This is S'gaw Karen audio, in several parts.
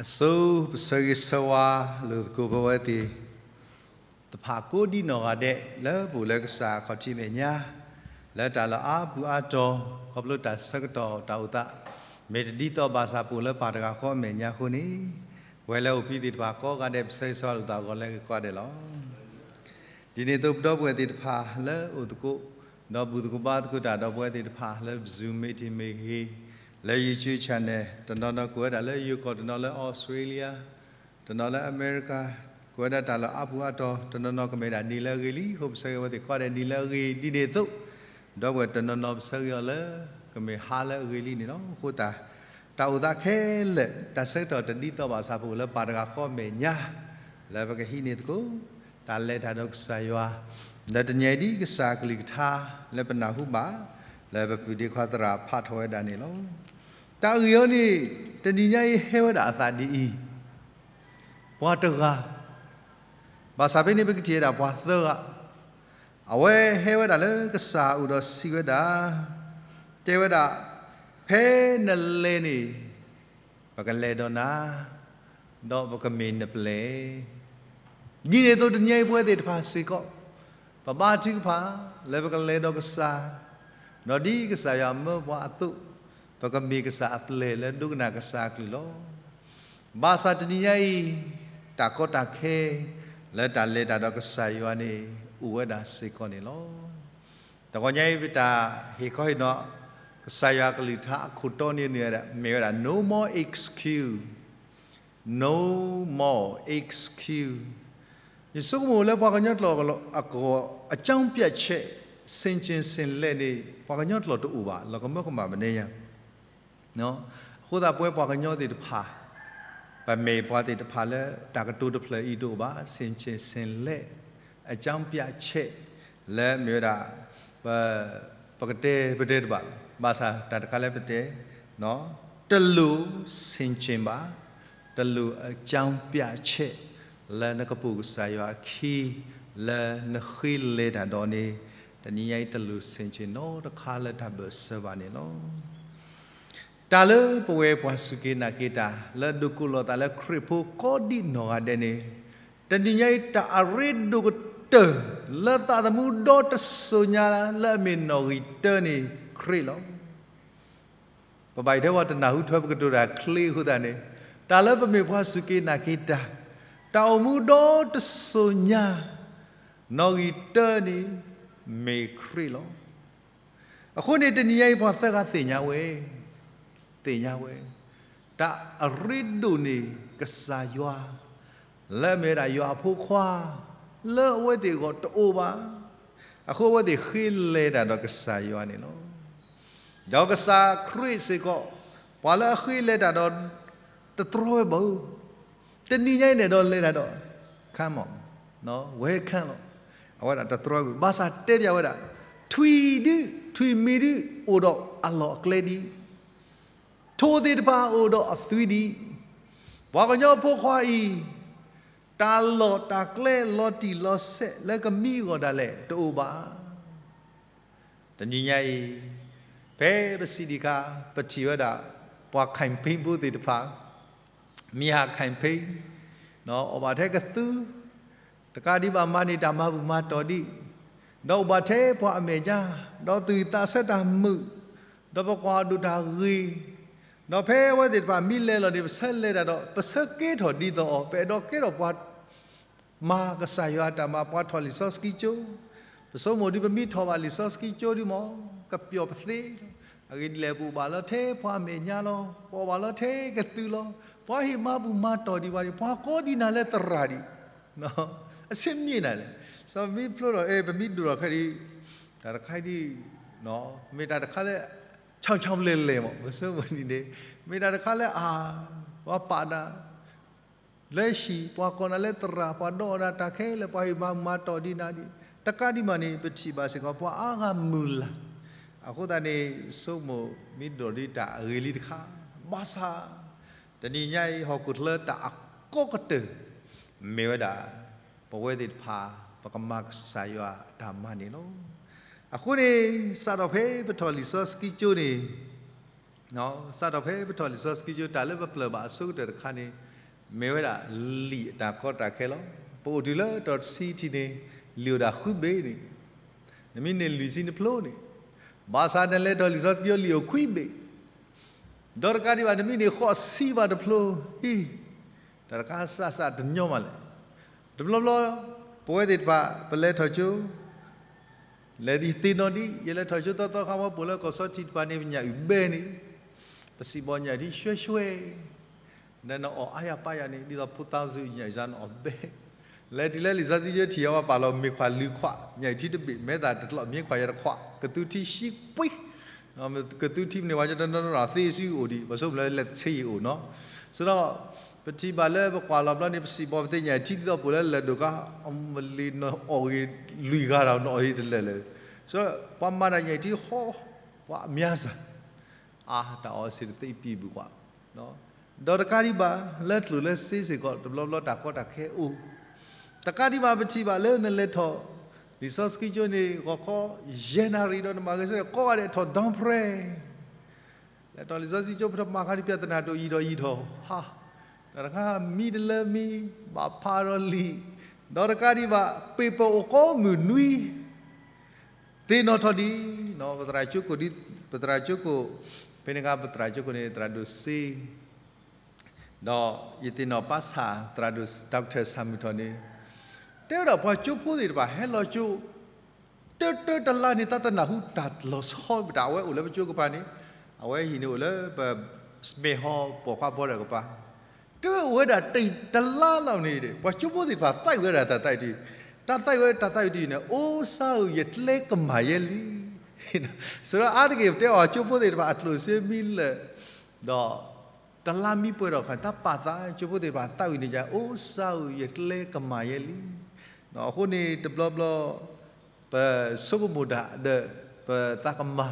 အဆိ ပဆၢဂ့ၤဆၢဝါလိာ်သကိးပဝဲသ့ၣ်တဖၣ်ကိးဒံနီၢ်ဂၤဒဲး လၢပအိၣ်လၢကစၢ်အခီၣ်ထံးမဲာ်ညါ လၢတၢ်လီၢ်အါပူၤအါတီၤ ခီဖျိတၢ်ဆၢကတီၢ်တၢ်အိၣ်သး မ့ၢ်တဒ်သိးဘၣ်ဆၣ်ပအိၣ်လၢပၢ်တဂၤဃီအမဲာ်ညါအဃိန့ၣ် ပဝဲလၢအိၣ်ဖဲသ့ၣ်တဖၣ်ကိးဂၤဒဲး ပဆၢဂ့ၤဆၢဝါလိာ်သးအဂီၢ်လၢအဂ့ၤကိးဂၤဒဲးလီၤ. ဒ်န့ၣ်အသိး ပဒီပုၢ်ဝဲၢ်သ့ၣ်တဖၣ်လၢအိၣ်သကိး ဒီးဘူၣ်သကိးဘါသကိးတၢ်ဒီးပဝဲသ့ၣ်တဖၣ်လၢ Zoom meeting မ့ၢ်ဂ့ၤ, လၢ YouTube channel တနီၤနီၤ ကွၢ်ဝဲဒၣ်လၢယိၤကီၢ် တနီၤလၢ Australia, တနီၤလၢအမဲရကၤ, ကွၢ်ဝဲဒၣ်တၢ်လီၢ်အါပူၤအါတီၤ တနီၤနီၤကမ့ၢ်ဒၣ်နံၤလၢအဂ့ၤလံ အဃိပဆၢဂ့ၤဝဲသ့ၣ်ကိးဂၤဒဲးနံၤလၢအဂ့ၤ ဒ်န့ၣ်အသိး ဒီပုၢ်ဝဲၢ်တနီၤနီၤပဆၢဂ့ၤအီၤလၢ ကမ့ၢ်ဟါလၢအဂ့ၤလံန့ၣ်လီၤ. အဃိသတး တၢ်အိၣ်သးခဲလၢာ် တၢ်ဆၢကတီၢ်တဒ်သိးဘၣ်ဆၣ်ပအိၣ်လၢပၢ်တဂၤဃီအမဲာ်ညါ လၢပကဟံးန့ၢ်သကိး တၢ်လဲၤတၢ်ဒီးကစၢ်ယွၤ လၢတနံၤအံၤဒ်ကစၢ်အကလုၢ်ကထါ လၢပနၢ်ဟူဘၣ် လၢပပုၢ်ဒ့ခွါသရၣ်ဖးထီၣ်ဝဲဒၣ်န့ၣ်လီၤ. တၢ်ဂ့ၢ်အံၤန့ၣ် တနံၤညါအံၤဟဲဝဲဒၣ်အသးဒ်အံၤ, ပှၤတဂၤ ဘၣ်ဆၣ်ဖဲန့ၣ်ပကထံၣ်ဝဲဒၣ်ပှၤသၢဂၤ, အဝဲဟဲဝဲဒၣ်လၢကစၢ်အအိၣ်ဒီးစံးဝဲဒၣ်, တဲဝဲဒၣ်, ဖဲနလဲၤန့ၣ် ပကလဲၤဒီးနၤ, ဒီးပကမ့ၢ်နပျဲၢ်, ဒ်န့ၣ်အသိးတနံၤအံၤပဝဲသ့ၣ်တဖၣ်စ့ၢ်ကီး ပဘါထုကဖၣ်လၢပကလဲၤဒီးကစၢ်, ဒီးဒ်ကစၢ်ယွၤမၢပှၤအသိး, ပကမ့ၢ်ကစၢ်အပျဲၢ်လၢဒိကနၣ်ကစၢ်အကလုၢ်လီၤ. ဘၣ်ဆၣ်တနံၤညါအံၤ တၢ်ကီတၢ်ခဲ လၢတၢ်လဲၤတၢ်ဒီးကစၢ်ယွၤန့ၣ် အိၣ်ဝဲဒၣ်စ့ၢ်ကီးန့ၣ်လီၤ. တဂီၤညါအံၤ ပတၢ်ဟ့ၣ်ခီဟ့ၣ်နီၤ ကစၢ်ယွၤအကလုၢ်ကထါအခိၣ်တီန့ၣ် မ့ၢ်ဝဲဒၣ် no more excuse, no more excuse. ယဆိကမိၣ်လၢပှၤကညီကျိာ်အကီၢ် အကြောင်းပြချက် ဆင်ခြင်ဆင်လက်န့ၣ် ပှၤကညီကျိာ်တအိၣ်ဘၣ် လီၤကမၢကမၣ်မနုၤညါ အဃိသတးပဝဲပှၤကညီသ့ၣ်တဖၣ် ပမ့ၢ်ပှၤသ့ၣ်တဖၣ်လၢတၢ်ကတိၤတဖျၢၣ်အံၤတအိၣ်ဘၣ် ဆင်ခြင်ဆင်လက် အကြောင်းပြချက် လၢမ့ၢ်ဝဲဒၣ် ပ ပကတဲပတဲတဘၣ် ဘၣ်ဆၣ်တၢ်တခါလၢပတဲ တလိၣ်ဆင်ခြင်ဘၣ်, တလိၣ်အကြောင်းပြချက် လၢနကပိာ်ကစၢ်ယွၤအခံ လၢနဃ့လဲၤတၢ်ဒီးန့ၣ် တနံၤညါအံၤတလိၣ်ဆင်ခြင်နီတခါလၢတၢ်ဘၢၣ်စၢၤဘၣ်န့ၣ်လီၤ. တၢ်လၢပဝဲပှၤစူၢ်က့ၤနာ်က့ၤတၢ် လၢဒိးကိးလီၤသးလၢခရံာ်ဖိကိးဒံနီၢ်ဂၤဒဲးန့ၣ် တနံၤညါအံၤတၢ်အရ့ဒိၣ်ကတၢၢ် လၢသးသမူဒီတစိၤညါလၢအမ့ၢ်နီၣ်ဂံၢ်တၢန့ၣ် ခရံာ်လီၤ. ပဘၣ်အံၤထဲပှၤတနၢ်ဟူထွဲပကတိၤတၢ်ချ့အဃိသတးန့ၣ် တၢ်လၢပမ့ၢ်ပှၤစူၢ်က့ၤနာ်က့ၤတၢ် တၢ်အိၣ်မူဒီတစိၤညါ နီၣ်ဂံၢ်တၢန့ၣ် မ့ၢ်ခရံာ်လီၤ. အဃိန့ၣ်တနံၤညါအံၤပှၤသၢဂၤသ့ၣ်ညါဝဲ, သ့ၣ်ညါဝဲ, တၢ်အရ့ဒိၣ်န့ၣ် ကစၢ်ယွၤ လၢအမ့ၢ်ဝဲဒၣ်ယွၤအဖိခွါ လၢအဝဲသ့ၣ်အဂီၢ်တအိၣ်ဘၣ်. အဃိအဝဲသ့ၣ်ဃ့လဲၤတၢ်ဒီးကစၢ်ယွၤန့ၣ်လီၤ. ဒီးကစၢ်ခရံာ်စ့ၢ်ကီး ပှၤလၢအဃ့လဲၤတၢ်ဒီး တတြီဝဲဘၣ်. တနံၤညါအံၤန့ၣ်ဒီးလဲၤတၢ်ဒီး come on, welcome လီၤ. အဝဲဒၣ်တတြီဝဲဘၣ် ဘၣ်ဆၣ်တဲပျးဝဲဒၣ် ထွံၣ်ဒု ထွံၣ်မံၤဒု အိၣ်ဒီးအလီၢ်အကျဲဒံး ထိၣ်သ့ၣ်တဖၣ်အိၣ်ဒီးအသွံၣ်ဒံး, ပှၤကညီဖိခွါအံၤ တၢ်လီၢ်တၢ်ကျဲလီၤတံၢ်လီၤဆဲးလၢကမံအဂီၢ်ဒၣ်လဲာ်တအိၣ်ဘၣ်. တနံၤညါအံၤ ဖဲပစံးဒံးခါ ပထံၣ်ဝဲဒၣ် ပှၤ campaign ဖိသ့ၣ်တဖၣ် မ့ၢ်ဟး campaign အီၣ်ဘၣ်ထဲကသု တကးဒံးဘၣ်မၤန့ၢ်တၢ်မၤဘူၣ်မၤတီၢ်ဒံး, ဒီးအိၣ်ဘၣ်ထဲပှၤအမဲာ်ညါ, ဒီးသူၣ်ဝံၣ်သးဆၢတၢ်မုာ်, ဒီးပကွၢ်ဒိၣ်တၢ်ဂ့ၤ, ဒီးဖဲအဝဲသ့ၣ်တဖၣ်မ့ၢ်လဲၤလီၤန့ၣ် ပဆၢလဲၤတၢ်ဒီး ပဆၢကဲထီၣ်ဒ်သိးအီၤ ပအဲၣ်ဒိးကဲထီၣ်ပှၤ မၤကစၢ်ယွၤအတၢ်မၤ ပှၤထီၣ်လံာ်စီဆှံကၠိ, ပဆိကမိၣ်ဒ်ပမ့ၢ်ထီၣ်ဘၣ်လံာ်စီဆှံကၠိဒ်မ့ၢ် ကပျီၣ်ပသ့လီၤ. အဂ့ၢ်ဒ်လဲၣ် ပအိၣ်ဘၣ်လၢထဲပှၤအမဲာ်ညါလီၤ, ပအိၣ်ဘၣ်လၢထဲကသုလီၤ, ပှၤဟ့ၣ်မၤဘူၣ်မၤတီၢ်ဒံးပှၤန့ၣ် ပှၤကိးဒံးနၤလၢသရၣ်ဒံး, အဆ့ၣ်မ့ၢ်နၤလဲၣ်, စီၤပမ့ၢ်ဖျိထီၣ် အဲ ပမ့ၢ်ဒိၣ်ထီၣ်ခဲဒံး, တၢ်တခါဒ် မ့ၢ်တၢ်တခါလၢ ဆၢဆၢလဲၤလဲၤမး ပဆိကမိၣ်ဒ်န့ၣ်, မ့ၢ်တၢ်တခါလၢအါ ပှၤပာ်နၤ လၢဟံၣ် ပှၤကိးနၤလၢသရၣ် ပှၤဒိးနၤတၢ်ခဲလၢာ် ပှၤဟ့ၣ်မၤဘူၣ်မၤတီၢ်ဒံးနၤဒံး, တကးဒံးမးန့ၣ် ပထံၣ်ဘၣ်စ့ၢ်ကီး ပှၤအါဂၤမုၢ်လၢ်, အဃိသတးန့ၣ် ဆိကမိၣ်မ့ၢ်ဒိၣ်ဒ်တၢ်အဂ့ၤလံတခါ, ဘၣ်ဆၣ် တနံၤညါအံၤ ဟီၣ်ခိၣ်ချၢတၢ်အကီကတၢၢ် မ့ၢ်ဝဲဒၣ် ပဝဲသ့ၣ်တဖၣ် ပကမၤကစၢ်ယွၤအတၢ်မၤန့ၣ်လီၤ. အဃိန့ၣ် စးထီၣ်ဖဲပထီၣ်လံာ်စီဆှံကၠိန့ၣ် စးထီၣ်ဖဲပထီၣ်လံာ်စီဆှံကၠိ တၢ်လၢပပျၢၢ်ဘၣ်အဆိကတၢၢ်တခါန့ၣ် မ့ၢ်ဝဲဒၣ်လံာ်အတၢ်ကီတၢ်ခဲလီၤ. ပအိၣ်တုၤလၢတဆံထံၣ်န့ၣ် လံာ်အိၣ်ဒၣ်ဃုဘ့ၣ်န့ၣ်, နမ့ၢ်န့ၢ်လွံၢ်ဆံတဖျိန့ၣ်, ဘၣ်ဆၣ်နလဲၤထီၣ်လံာ်စီဆှံကၠိ လံာ်အိၣ်ခွံဘ့ၣ်, ဒီးတကးဒံးဘၣ် နမ့ၢ်န့ၢ်ဃိးဆံဘၣ်တဖျိ, ဟံ, တၢ်တခါစးစးတညီမးလဲၣ်. တဘျီဘျီ ပဝဲသ့ၣ်တဖၣ် ပလဲၤထီၣ်ကၠိ လဲၤဒ်ယသ့ၣ်နီၣ်ဒံး ယလဲၤထီၣ်ကၠိသီသီခါ ပှၤပိာ်လၢကီၢ်စီထံးတဖၣ်န့ၣ် ပညၣ်အုၣ်ဘဲန့ၣ်, ပစံးဘီညၣ်အုၣ်ထံဆွဲဆွဲ, ဒီးနအီၣ်အါယၤပၣ်ယၤန့ၣ် ဒ်သိးဖိသၣ်စူၤညၣ်အုၣ်စါနအီၣ်ဘဲ, လဲၤတုၤလၢလံာ်စီဆှံကၠိထံၣ်အီၤ ပာ်လီၤမ့ၤခွးလွံၢ်ခွး ညၣ်အုၣ်ထံတဘ့ၣ် မဲသးတကျိး မ့ၤခွးယၤတခွး ကသူထံဆံကွံာ် ကသူထံမ့ၢ်န့ၣ် ပှၤကတနီၤနီၤသ့စုအိၣ်ဒံး ပှၤဆိကမိၣ်လၢလဲၤဆ့ယအိၣ်နီၤ, ဆိုတော့ ပထံၣ်ဘၣ်လၢပကွၢ်လီၤဘျီန့ၣ် ပစံးဘီပသ့ၣ်ညါထံဒ်သိးပိာ်လၢလၢၢ်ဒိၣ်ခါ အမလ့ၤနအီၣ်ဂ့ၤလွံၢ်ဂၤဒီးနအီၣ်ဂ့ၤတလၢာ်လၢာ်, ဆိုတော့ ပှၤမၤတၢ်ညၣ်ထံဟီ ပှၤအမျိုးသား အါ တၢ်အီၣ်စ့တသ့ပံာ်ဘုၣ်ကွၢ်, ဒီးတကးဒံးဘၣ် လၢကျိၣ်လၢစ့စ့ၢ်ကီး တဘျီဘျီတၢ်ကီတၢ်ခဲအိၣ်, တကးဒံးဘၣ် ပထံၣ်ဘၣ်လၢနလဲၤထီၣ် လံာ်စီဆှံကၠိန့ၣ် ဂီၤခီ ယဲၢ်နၣ်ရံၣ်ဒီးနမၤဂ့ၤဆၢထၢၣ် ကိးဂၤဒဲးထီၣ် down prayer လဲၤထီၣ်လံာ်စီဆှံကၠိ ပထမၤခါဒံး ပြဿနာဒိၣ်ယံာ်ထီၣ်ယံာ်ထီၣ် ဟါ, တၢ်တခါမံတလၢမံ ဘၣ်ဖးဒီးလံာ်, ဒီးတကးဒံးဘၣ် ပ့ၤပအိၣ်ကိးမုၢ်နွံ သ့ၣ်နီၣ်ထီၣ်ဒံး, ပသရၣ်ကၠိခိၣ်ဒ် ပသရၣ်ကၠိခိၣ် ဖဲန့ၣ်အခါ ပသရၣ်ကၠိခိၣ်န့ၣ် သရၣ်ဒိၣ်စ့ ဒီးယသ့ၣ်နီၣ်ပၢ်ဆၣ် သရၣ်ဒိၣ် doctor ဆၣ်မုၢ်ထီၣ်န့ၣ် တဲဝဲဒၣ်ပှၤကၠိဖိသ့ၣ်တဖၣ်ဟဲလီၤကၠိ တၢတၢတလါန့ၣ် တၢ်တနၢ်ဟူတၢ်လီၤဆီ ပတၢ်အဝဲအိၣ်လၢပကၠိကပၤန့ၣ်, အဝဲဟံၣ်န့ၣ်အိၣ်လၢပ စမဲဟီ ပိာ်ခွါဘီဒီးကပၤ, တအိၣ်ဝဲဒၣ်တလါလီၤန့ၣ် ပှၤကၠိဖိသ့ၣ်တဖၣ်သးဝံၣ်ဝဲဒၣ်တၢ်သးဝံၣ်တယုၢ်, တၢ်သးဝံၣ်ဝဲတၢ်သးဝံၣ်တယုၢ်န့ၣ် အိၣ်စါဧၢ ယကျဲကမၤယဲလံ. ဆိုတော့ အါတက့ၢ် ပတဲအီၤကၠိဖိသ့ၣ်တဖၣ်အကျိၣ်စ့မံလၢာ်, ဒီး တလါမံပှဲၤထီၣ်အခါ တၢ်ပာ်သး ကၠိဖိသ့ၣ်တဖၣ်သးဝံၣ်န့ၣ် အိၣ်စါဧၢ ယကျဲကမၤယဲလံ. အဃိန့ၣ် တဘျီဘျီ ပဆိကမိၣ်တၢ်ဒီး ပသးကမၤ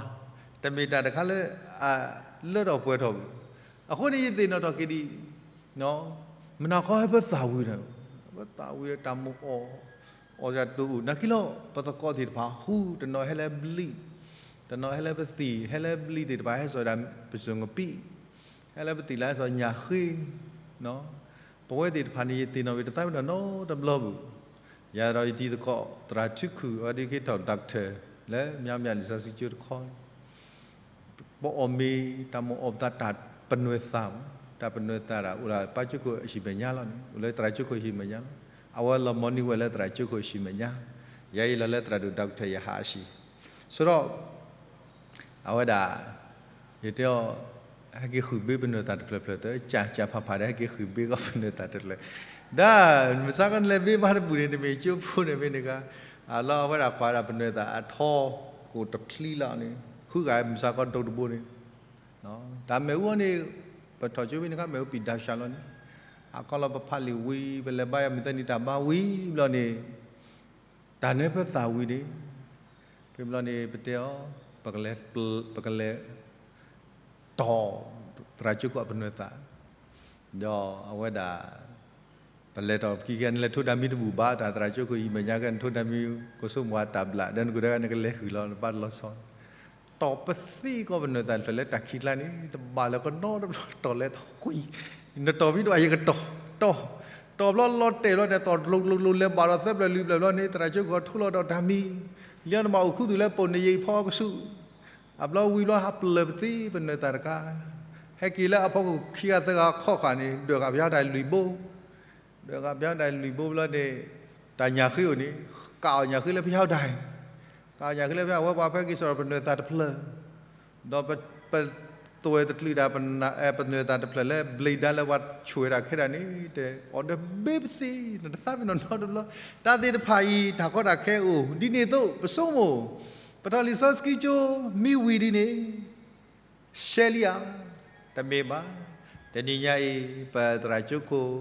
တမ့ၢ်တၢ်တခါလၢ အလၢထီၣ်ပှဲၤထီၣ်ဘၣ်. အဃိန့ၣ် ယသ့ၣ်နီၣ်ထီၣ်က့ၤဒံး မုၢ်နၤခီဟဲပသးဝံၣ်ဒီး ပသးဝံၣ်ဒီးတၢ်မိၣ်အီၣ် အီၣ်တၢ်တအိၣ် နာ်က့လီၤ ပသကိးသ့ၣ်တဖၣ်ဟူ တနီၤဟဲလၢဘျံး, တနီၤဟဲလၢပသံၣ် ဟဲလၢဘျံးသ့ၣ်တဖၣ် ဟဲစိာ်ဒၣ်ပစိၤငပံး, ဟဲလၢပသံၣ်လၢဟဲစိာ်ညၣ်ဃ့, ပဝဲသ့ၣ်တဖၣ်န့ၣ် ယသ့ၣ်နီၣ်ဝံၤ တသးဝံၣ်နီတဘျီဘၣ်. ယၤဒီးယတံၤသကိး သရၣ်ထုခိၣ် အဝဲဒၣ်က့ၤထီၣ် doctor လၢ မၠါမၠၣ် လံာ်စီဆှံကၠိတခီ ပအီၣ်မ့ၤ တၢ်မိၣ်အီၣ်ပသးတၢ်ပနွဲၢ်သၣ်, တၢ်ပနွဲၢ်သၣ်ဒၣ် အိၣ်လၢပၢ်ကၠိခိၣ်အဟံၣ်မဲာ်ညါလီၤန့ၣ် အိၣ်လၢသရၣ်ကၠိခိၣ်အဟံၣ်မဲာ်ညါလီၤ. အဝဲလီၤမီၤန့ၢ်ဝဲလၢသရၣ်ကၠိခိၣ်အဟံၣ်မဲာ်ညါ, ယၤအံၤလီၤလၢသရၣ်ဒိၣ် doctor ယဟးအဟံၣ်, ဆိုတော့ အဝဲဒၣ် ယတဲအီၤ ဟဲက့ၤဃုာ်ဘ့ပနွဲၢ်သၣ်တဖျၢၣ်ဖျၢၣ် တကးကးဖးဖးဒီး ဟဲက့ၤဃုာ်ဘ့ကီးပနွဲၢ်သၣ်တဖျၢၣ်, ဒီး မုၢ်ဆါခီနလဲၤဘ့ဘါတဘူၣ်န့ၣ် နမ့ၢ်ကၠိဖိန့ၣ်မ့ၢ်န့ၣ်ခါ, အလီၢ်အဝဲဒၣ်ကွၢ်ဒၣ်ပနွဲၢ်သၣ်အထီ ကိၣ်တဖျံလီၤန့ၣ် ဃုဂၤမုၢ်ဆါခီဒိတဘိန့ၣ်, တၢ်မ့ၣ်အူအီၤန့ၣ် ပထီၣ်ကၠိဖဲန့ၣ်ခါ မ့ၣ်အူပံာ်ဒၢးစှၤလီၤန့ၣ်, အခီလီၤပဖးလံာ်ဝံၤ ပလဲၤဘါယွၤမုၢ်သၢနံၤတၢ်ဘါဝံၤဘျီန့ၣ် တၢ်န့ၣ်ပသၣ်ဝံၤန့ၣ်, ဖဲဘျီန့ၣ် ပတဲအီၤ ပကလဲၤ ပကလဲၤ တီၢ် သရၣ်ကၠိခိၣ်အပနွဲၢ်သၣ်, ဒီးအဝဲဒၣ် ပလဲၤထီၣ်ခံကဲ နလဲၤထိးတၢ်မံတဘူၣ်ဘၣ် တၢ်သရၣ်ကၠိခိၣ်အဟံၣ်မဲာ်ညါကဲ နထိးတၢ်မံ ကဆိကမိၣ်တၢ်ဘျး ဒီးနကဒၣ်နကလဲၤဃုာ်လီၤ နဘၣ်တလီၤဆီ, တီၢ်ပသံကီးပနွဲၢ်သၣ်တဖျၢၣ်လၢတၢ်ခံးကျါန့ၣ် တဘၣ်လၢၤကနီတဘျီ တီၢ်လဲၤထီၣ်ဃံ, နတီၢ်မံတဘၣ် ယကတီၢ်, တီၢ်, တီၢ်ဘျီလီၤတဲာ်ဘျီန့ၣ် တီၢ်ကျိၤကျိၤကျိၤ လဲၤဘၣ်ဒီးသၢဖျၢၣ်လွံၢ်ဖျၢၣ်ဘျီန့ၣ် သရၣ်ကၠိခိၣ်ထိးလီၤဒီးတၢ်မံ, လၢနဘၣ်အိၣ်ခူသူၣ်လၢပိာ်နယံာ်ဖီကဆူၣ် အဘျီဝံၤဘျီ ဟးပျၢၤပသံပနွဲၢ်သၣ်တခါ, ဟဲက့ၤလၢအဖီခိၣ်ခံဂၤသၢဂၤခီၣ်ဃာ်န့ၣ် ဒွဲၣ်ဃာ်ဖယါဒၣ်လွံၢ်ဘိ, ဒွဲၣ်ဃာ်ဖယါဒၣ်လွံၢ်ဘိဘျီန့ၣ် တၢ်ညၣ်ဃ့အိၣ်န့ၣ် ကးအီၣ်ညၣ်ဃ့လၢဖယါဒၣ်, ကးအီၣ်ညၣ်ဃ့လၢဖယါ အဝဲပှၤဖဲက့ၤစိာ်ဒီးပနွဲၢ်သၣ်တဖျၢၣ်, ဒီးပ ပသွဲၣ်တချုးဒၣ် ပနွဲၢ်သၣ်တဖျၢၣ်လၢ ဘျ့ဒါလၢပှၤဆိၣ်ဝဲဒၣ်ခဲဒၣ်န့ၣ် တအီၣ်ဒီးဘ့ပသံ နတသးပ့ၤနီၣ်နီတဘျီ, တၢ်သ့ၣ်တဖၣ်အံၤ တၢ်ကီတၢ်ခဲအိၣ် ဒ်န့ၣ်အသိး ပဆိကမိၣ် ပထီၣ်လံာ်စီဆှံကၠိ မ့ၢ်ဝံၤဒ်န့ၣ် ရှဲလံဧါ, တမ့ၢ်ဘၣ်, တနံၤညါအံၤ ပသရၣ်ကၠိခိၣ်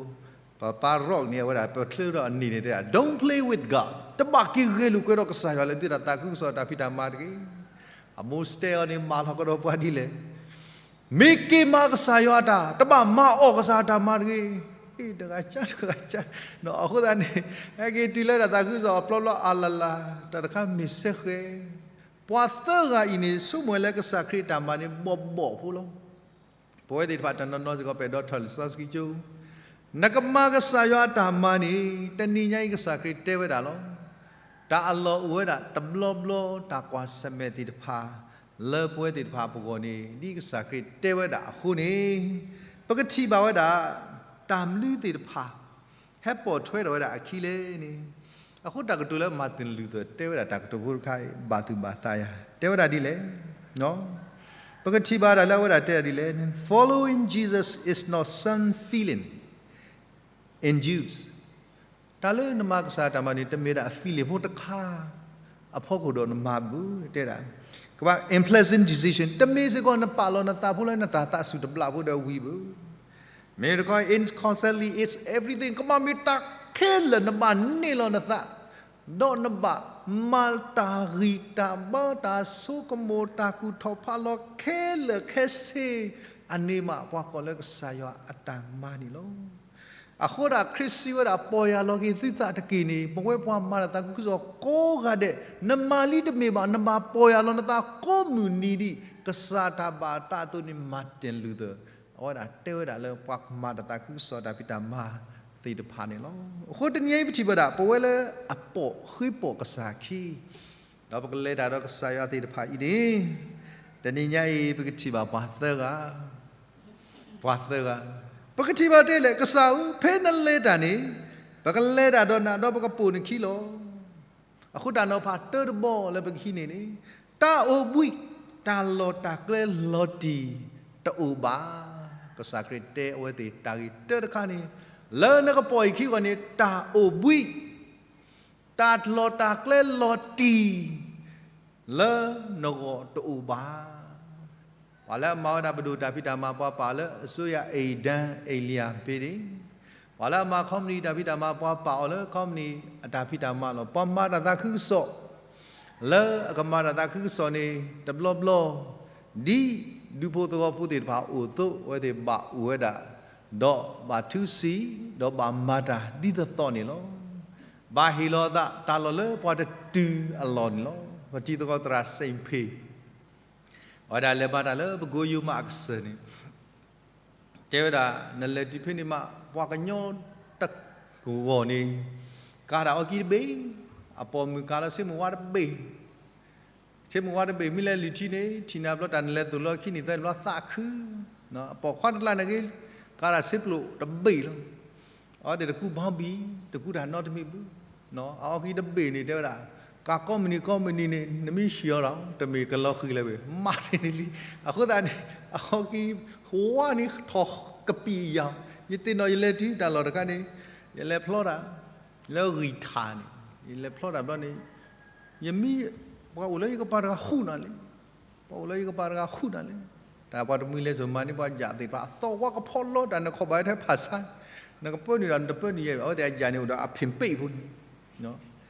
ပပၢ် Rock န့ၣ် အဝဲဒၣ် ပချၢဒီးအနံၣ်န့ၣ်တဲ Don't play with God တဘၣ်က့ၤဂဲၤလိာ်ကွဲဒီးကစၢ်ယွၤလၢသုတၢ်သးခုကစီၣ်တၢ်ဖံးတၢ်မၤတဂ့ၤ, အမိၢ်စတဲအီၤန့ၣ် မၤလီၤကဒီးပှၤဒ်လဲၣ်, မ့ၢ်က့ၤမၤကစၢ်ယွၤအတၢ် တဘၣ်မၤအီၣ်ကစၢ်အတၢ်မၤတဂ့ၤ, တဂၤကါတဂၤကါ, အဃိသတးန့ၣ် ဟဲက့ၤတုၤလၢတၢ်သးခုကစီၣ်အပျီပျီအလၢ်လၢ် တၢ်တခါမ့ၢ်စဲဃဲၤ ပှၤသၢဂၤအံၤန့ၣ် ဆိကမိၣ်ဝဲလၢကစၢ်ခရံာ်အတၢ်မၤန့ၣ် ဘီၣ်ဘီၣ်ဖိလီၤ. ပဝဲသ့ၣ်တဖၣ်တနီၤနီၤစ့ၢ်ကီး ပအဲၣ်ဒိးထီၣ်လံာ်စီဆှံကၠိ, နကမၤကစၢ်ယွၤအတၢ်မၤန့ၣ် တနံၤညါအံၤကစၢ်ခရံာ်တဲဝဲဒၣ်လီၤ. တၢ်အလီၢ်အိၣ်ဝဲဒၣ်တဘျီဘျီ တၢ်ကွၢ်ဆၢၣ်မဲာ်သ့ၣ်တဖၣ် လၢပဝဲသ့ၣ်တဖၣ်အပဂီၢ်န့ၣ် ဒ်ကစၢ်ခရံာ်တဲဝဲဒၣ်အဃိန့ၣ် ပကထံၣ်ဘၣ်ဝဲဒၣ် တၢ်မနုၤသ့ၣ်တဖၣ် ဟဲပိာ်ထွဲထီၣ်ဝဲဒၣ်အခံလဲၣ်န့ၣ်, အဃိတၢ်ကတိၤလၢ Martin Luther တဲဝဲဒၣ်တၢ်ကတိၤဖိတခါအံၤ ဘၣ်သူၣ်ဘၣ်သးယၤ တဲဝဲဒၣ်ဒ်လဲၣ်, ပကထံၣ်ဘၣ်တၢ်လၢအဝဲဒၣ်တဲဒၣ်ဒ်လဲၣ်, Following Jesus is not some feeling induced. တၢ်လၢနမၤကစၢ်တၢ်မၤန့ၣ် တမ့ၢ်ဒၣ် feeling ဖိတခါ အဖီခိၣ်ဒီးနမၤဘၣ်, တဲဒၣ် ကဘၣ် unpleasant decision တမ့ၢ်စ့ၢ်ကီးနပာ်လီၤနသးဖိလၢနတၢ်သးစူၤတဘျီဖိဒီးဝံၤဘၣ်. မ့ၢ်တခီ in constantly it's everything ကဘၣ်မ့ၢ်တၢ်ခဲလၢာ် နဘၣ်န့ၢ်လီၤနသး, ဒီးနဘၣ်မၤတၢ်ဂံၢ်တၢ်ဘါ တၢ်ဆိကမိၣ် တၢ်ကူၣ်ထီၣ်ဖးလီၤခဲလၢာ်ခဲဆ့ အန့ၣ်မး ပှၤကိးလၢကစၢ်ယွၤအတၢ်မၤန့ၣ်လီၤ. အဃိဒၣ်ခရံာ်စံးဝဲဒၣ် ပီၢ်ယၢ်လီၤက့ၤသုသးတက့ၢ်န့ၣ် ပဝဲပှၤမၤတၢ်သးခုကစီၣ်ကိးဂၤဒဲး နမၤလံတမ့ၢ်ဘၣ် နဘၣ်ပီၢ်ယၢ်လီၤနသးကိးမုၢ်နံၤဒံး ကစၢ်တၢ်ဘၣ်အသးအသိးန့ၣ် Martin Luther အဝဲဒၣ်တဲဝဲဒၣ်လၢပှၤမၤတၢ်သးခုကစီၣ်တၢ်ဖံးတၢ်မၤသ့ၣ်တဖၣ်န့ၣ်လီၤ. အဃိတနံၤအံၤပထံၣ်ဘၣ်ဒၣ် ပဝဲလၢအပိာ်ဃ့ပိာ်ကစၢ်ခံ ဒီးပကလဲၤတၢ်ဒီးကစၢ်ယွၤသ့ၣ်တဖၣ်အံၤန့ၣ် တနံၤညါအံၤ ပကထံၣ်ဘၣ်ပှၤသၢဂၤ, ပှၤသၢဂၤ, ပကထံၣ်ဘၣ်တဲလဲၣ် ကစၢ်ဧၢ, ဖဲနလဲၤတၢ်န့ၣ် ပကလဲၤတၢ်ဒီးနၤ ဒီးပကပိာ်နခံလီၤ. အဃိတၢ်နီၤဖးတၢတဘီလၢပကဟံးန့ၢ်န့ၣ် တၢ်အိၣ်ဘှံး တၢ်လီၢ်တၢ်ကျဲလီၤတံၢ်တအိၣ်ဘၣ်. ကစၢ်ခရံာ်တဲအဝဲသ့ၣ်တၢ်ဂ့ၢ်တၢတခါန့ၣ် လၢနကပိာ်အခံဂီၢ်န့ၣ် တၢ်အိၣ်ဘှံး တၢ်လီၢ်တၢ်ကျဲလီၤတံၢ် လၢနဂီၢ်တအိၣ်ဘၣ်. ပှၤလၢအမၤဝဲဒၣ်ပဒိၣ်တၢ်ဖံးတၢ်မၤ ပှၤပာ်အီၤလၢအစိုးရ အိမ်ဒဏ် အိမ်လျာ ဖဲန့ၣ်, ပှၤလၢအမၤခီပနံၣ်တၢ်ဖံးတၢ်မၤ ပှၤပာ်အီၤလၢခီပနံၣ်အတၢ်ဖံးတၢ်မၤလီၤ. ပှၤမၤတၢ်သးခုကစီၣ် လၢအကမၤတၢ်သးခုကစီၣ်န့ၣ် တဘျီဘျီ ဒ်ဒူဖိသဝီဖိသ့ၣ်တဖၣ်အအိၣ်အသိး အဝဲသ့ၣ်ဘၣ်အိၣ်ဝဲဒၣ် ဒီးဘၣ်ထုစံး ဒီးဘၣ်မၤတၢ်ဒ်သိးသိးန့ၣ်လီၤ. ဘၣ်ဟ့ၣ်လီၤအသးတၢ်လီၢ်လၢပှၤတတုၤအလီၢ်န့ၣ်လီၤ. ပထံသကိးသရၣ်စ့ၣ်ဖ့ၣ် အဝဲဒၣ်လဲၤမၤတၢ်လၢပကိယိမးအကစၢၢ်န့ၣ် တဲဝဲဒၣ် နလဲၤတုၤဖဲန့ၣ်မး ပှၤကညီတဂီၢ်န့ၣ် ကၤတၢ်အီကံတဘ့ၣ်, အပိာ်မုၣ်ကၤလီၤဆ့မိၣ်ဝါတဘ့ၣ်, ဆ့မိၣ်ဝါတဘ့ၣ် မ့ၢ်လဲၤလုၢ်ထံန့ၣ် ထံၣ်နၤဘျီတၢ်နလဲၤသိၣ်လိအခံန့ၣ် သၢန့ၣ်ဘျီသးခု, အပိာ်ခွါတကျါန့ၣ်ဂ့ၤ ကၤတၢ်ဆ့ပျိၣ်တဘ့ၣ်လီၤ. အဝဲသ့ၣ်တကူဘီဘံၣ် တကူတၢ်နီတမံၤဘၣ်. အအီကံတဘ့ၣ်န့ၣ် တဲဝဲဒၣ် ကၤကိးမုၢ်နံၤကိးမုၢ်နံၤန့ၣ် နမ့ၢ်ဆံးအီၤဒီး တမ့ၢ်ကလီၤဃံၤလၢၤဘၣ် မၤတ့ၢ်န့ၣ်လံ. အဃိသတးန့ၣ် အအီကံ ဝါန့ၣ်ထီၣ်ကပံာ်ယၤ, ယသ့ၣ်နီၣ်ယလဲၤတုၤတၢ်လီၢ်တခါန့ၣ် ယလဲၤဖျီတၢ် လၢဂံၢ်ထၣ်န့ၣ် ယလဲၤဖျီတၢ်ဘျီန့ၣ် ယမံ ပှၤအိၣ်လၢယကပၤတဂၤဃုာ်နၤလဲၣ်, ပှၤအိၣ်လၢယကပၤတဂၤဃုာ်နၤလဲၣ်. တၢ်ပှၤတမှံၤလဲၤစိာ်မၤန့ၢ်ပှၤယၤသ့ၣ်တဖၣ် အသီဝါကဖီလီတၢ် နခီၣ်ဘၣ်ထဲဖးဆါ, နကပၢနုာ်ဒီးနတပၢနုာ်ယဲဘၣ် အဝဲသ့ၣ်အယၤန့ၣ်အိၣ်ဒီးအဖ့ၣ်ပ့ၣ်ဖိန့ၣ်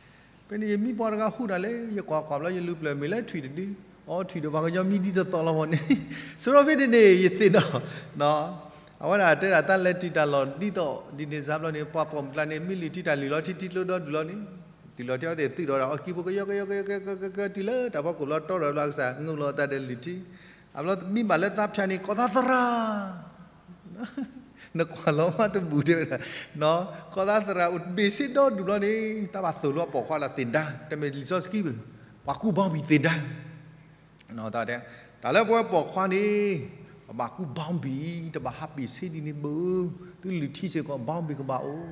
ဖဲန့ၣ်ယမံပှၤတဂၤဃုာ်နၤလဲၣ်, ယကွၢ်ကွၢ်ဘျီယလူၤပျၢၤမ့ၢ်လၢထွံၣ်တဒု, အိ ထွံၣ်ဒီးပှၤကညီမံဒ်သိးသိးလီၤမးန့ၣ်, ဆိဒီးဖဲန့ၣ်န့ၣ် ယသ့ၣ်နီၣ် အဝဲဒၣ်တဲဒၣ်တၢ်လဲၤတုၤတၢ်လီၢ်ဒ်သိး ဒ်န့ၣ်စါဘျီန့ၣ် ပှၤပိာ်မုၣ်ကျါန့ၣ် မ့ၢ်လုၢ်ထံတၢ်လုၢ်လီၤထံထံကျိဒီဒူၣ်လီၤန့ၣ်, တုၤလီၤထဲအဝဲသ့ၣ်သုးဒီးအီကံဖိကယီကယီကယီကယီကယီကယီ တုၤလၢတၢ်ဖီခိၣ်ဘျီတီဒီးဘျီကစၢ် ငိၢ်လီၤအသးဒီးလုၢ်ထံ, အဘျီမံဘၣ်လၢသးဖၠၣ်န့ၣ် ကီၢ်သးသရၣ် နကွၢ်လီၤမးတဘူၣ်တဲဝဲဒၣ်, ကီၢ်သးသရၣ်အိၣ်ဘ့ၣ်ဆ့ဒီဒူၣ်ဘျီန့ၣ် တၢ်ဘၣ်သိၣ်လိအပိာ်ခွါလၢသ့ၣ်ဒါ တမ့ၢ်လံာ်စီဆှံဘၣ်, ပှၤကူဘီဘံၣ်သ့ၣ်ဒါ တၢ်လၢပဝဲပိာ်ခွါန့ၣ် ပဘၣ်ကူဘီဘံၣ် တဘၣ်ဟးဘ့ၣ်ဆ့ဒ်န့ၣ်ဘၣ်, သုလုၢ်ထံစ့ၢ်ကီးဘီဘံၣ်ကဘၣ်အိၣ်,